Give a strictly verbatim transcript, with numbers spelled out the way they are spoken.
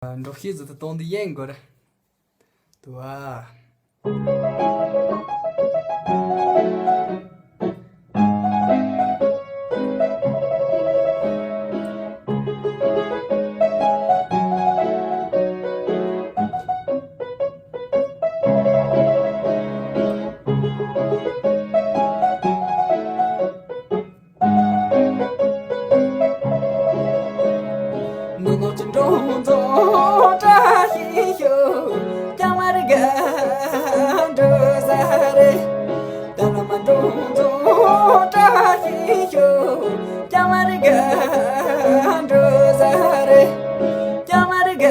འགྲོ་ཤེས་ཟིག་ཏུ་གཏོང་དུ་ཡན་དགོས་ར། དུ་བ། ནོ་ནོ་ཅི་འགྲོ་འཛོ་བཀྲ་ཤིས་ཤོག་ཀྱང་མ་རི་ག་འགྲོ་ས་རེད། ད་ལ་མ་འགྲོ་འཛོ་བཀྲ་ཤིས་ཤོག་ཀྱང་མ་རི་ག་འགྲོ་ས་རེད། ཀྱང་མ་རི་ག